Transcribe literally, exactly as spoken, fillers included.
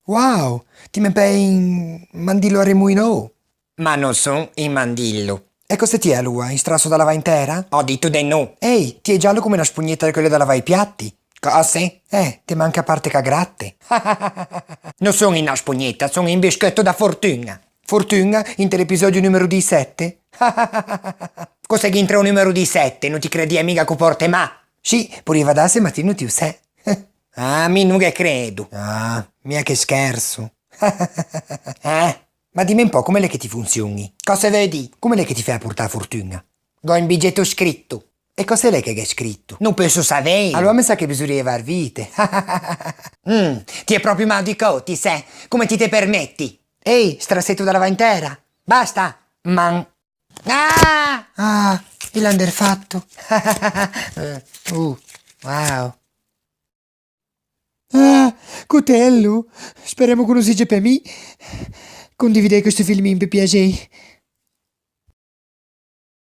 Wow, ti me pei un mandillo arremoinâ. Ma no son un mandillo. E cöse ti è aloa, un strasso da lavâ in tæra? Ò dito de no. Ehi, ti è giallo come na spugnetta de quelle da lavâ i piatti. Cöse? Eh, te manca a parte che a gratte. No son unna spugnetta, son un bischeutto da fortuña. Fortuña, inte l'episodio numero dïsette? Cöse gh'intra o numero dïsette? No ti credìa miga ch'o pòrte mâ? Scì, porrieiva dâse, ma ti no ti o sè. Ah, mi no ghe credo. Ah, mia che scherso. Eh? Ma dime un pò, comme l'é che ti fonsioni? Cöse veu dî? Comme l'é che ti fæ a portâ a fortuña? Gh'ò un biggetto scrito. E cöse l'é che gh'é scrito? No peusso savei. Aloa me sa che besorìe varvite. Mm, ti è proprio mâ di cò, ti sè. Come ti te permetti? Ehi, strassetto da lavâ in tæra. Basta! Man. Ah! Ah, i l'à un derfatto. Eh, uh, wow. Ah, cotello! Speremo che no sigi pe mi. Condividei questo filmin, pe piaxei.